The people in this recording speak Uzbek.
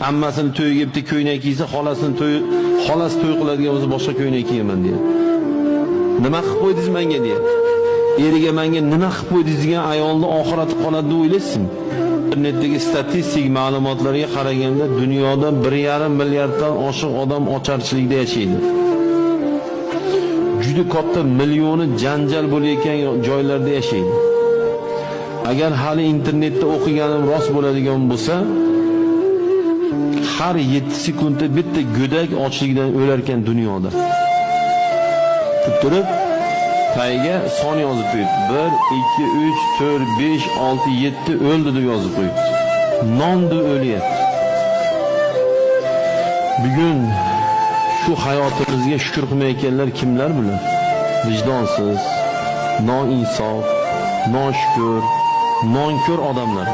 Ammasini to'yiga bitta ko'ynak kiysa, xolasini to'yi, xolasi to'y qiladigan bo'lsa boshqa ko'ynak kiyaman deyapti. Nima qilib qo'ydingiz menga deyapti. Eriga menga nima qilib qo'ydingiz degan ayolni oxirati qoladi deb o'ylaysizmi? Internetdagi statistik ma'lumotlarga qaraganda dunyoda 1,5 milliarddan oshiq odam ocharchilikda yashaydi. Juda katta millioni janjal bo'layotgan joylarda yashaydi. Agar hali internetda o'qiganim rost bo'ladigan bo'lsa, har 7 sekundda bitta go'dak ochlikdan o'lar ekan dunyoda. Turib tagiga son yozib qo'yibdi. 1 2 3 4 5 6 7 o'ldi deb yozib qo'yibdi. Non deb o'lyapti. Bugun shu hayotimizga shukr qilmayotganlar kimlar bular? Vijdonsiz, noinsof, noshukur, nonko'r odamlar.